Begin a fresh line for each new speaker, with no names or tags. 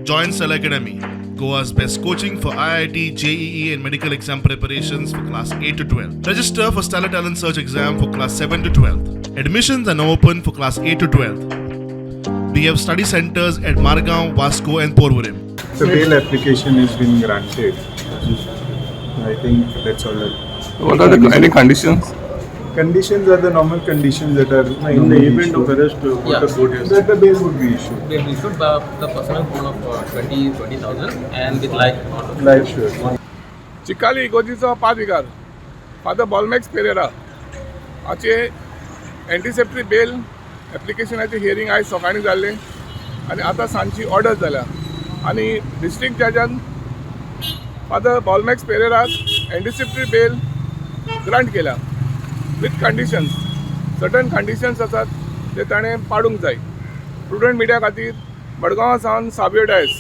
Join Stellar Academy, Goa's best coaching for IIT, JEE, and medical exam preparations for class 8 to 12. Register for Stellar Talent Search exam for class 7 to 12. Admissions are now open for class 8 to 12. We have study centers at Margao, Vasco, and Porvorim.
The bail application has been granted. I think that's all.
What are the any conditions?
Conditions are the normal conditions that are
In the event of arrest, what
Yeah.
the court has
that the bail would be issued.
They issued the personal loan of 20,000 and with like
Life sure.
Chikhali इगोजीचो पादविगार father Bolmax Pereira हाचे एन्टीसेप्टरी बेल एप्लिकेशनाचें hearing आयज सकाळीं जाल्लें आनी आतां सांजची order जाल्या आनी district जजान फादर बॉलमॅक्स पेरेराक एन्टीसेप्टरी बेल ग्रांट केल्या विथ कंडिशन्स. सर्टन कंडिशन्स आसात ते ताणें पाडूंक जाय. प्रुडंट मिडिया खातीर मडगांवा सावन साबियो डायस.